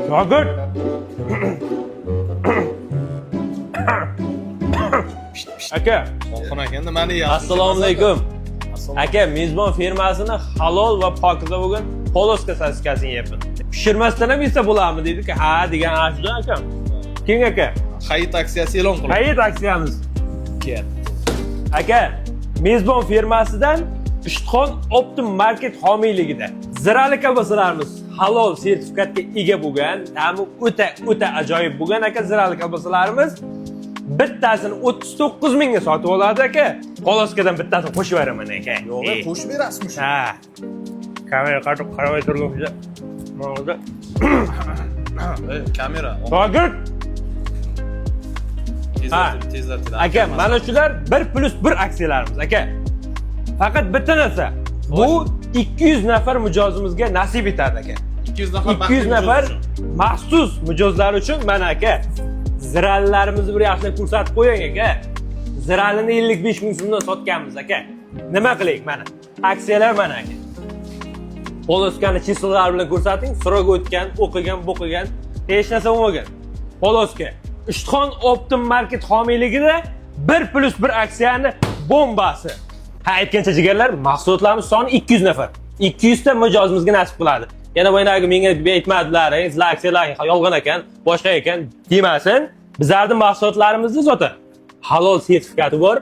Shogird. Aka, Oxun aka, nimani yeyapsiz? Assalomu alaykum. Aka, Mezbon firmasini halol va pokiza bo'lgan poloska sosiskasini yeyapman. Pishirmasdan ham yesa bo'ladimi dedik. Ha degan ashula akam. Keyin aka, Hayit aksiyasi e'lon qilindi. Hayit aksiyamiz. Aka, Mezbon firmasidan Ishtixon Optim Market homiyligida zirali kolbasalarimiz halol sertifikatga ega bo'lgan, ta'mi o'ta o'ta ajoyib bo'lgan aka zirali kolbasalarimiz bittasini 39 mingga sotib oladi aka. Poloskadan bittasini qo'shib beraman aka. Yo'q, qo'shib berasizmi shuni? Ha. Kamera qattiq qaramay turgan. Mana Kamera. Shogird. Tezlatib, tezlatib. Aka, mana shular 1 plus 1 aksiyalarimiz aka. Faqat bitta narsa. Bu 200 nafar mijozimizga nasib etadi aka. 200 nafar 200 nafar maxsus mijozlar uchun mana aka zirallarimizni bir yaxshilab ko'rsatib qo'ying aka. Ziralini 55 ming so'mdan sotganmiz aka. Nima qilaylik mana. Aksiyalar mana aka. Poloskani chisllar bilan ko'rsating, so'roq o'tgan, o'qigan, bo'qigan, hech narsa bo'lmagan. Poloska. Ishtixon Optim Market homiyligida 1 plus 1 aksiyani bombasi. Ha, aytgancha jigarlar, mahsulotlarimiz soni 200 nafar. 200 ta mijozimizga nasib qiladi. Yana boyagi menga aytmadilar, "Sizlar aksiyalar yolg'on ekan, boshqa ekan" demasin. Bizlarning mahsulotlarimizni zotan halol sertifikati bor,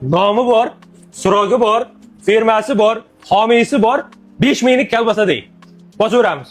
nomi bor, surogi bor, firmasi bor, homiysi bor, 5 minglik kolbasa dey. Bosaveramiz.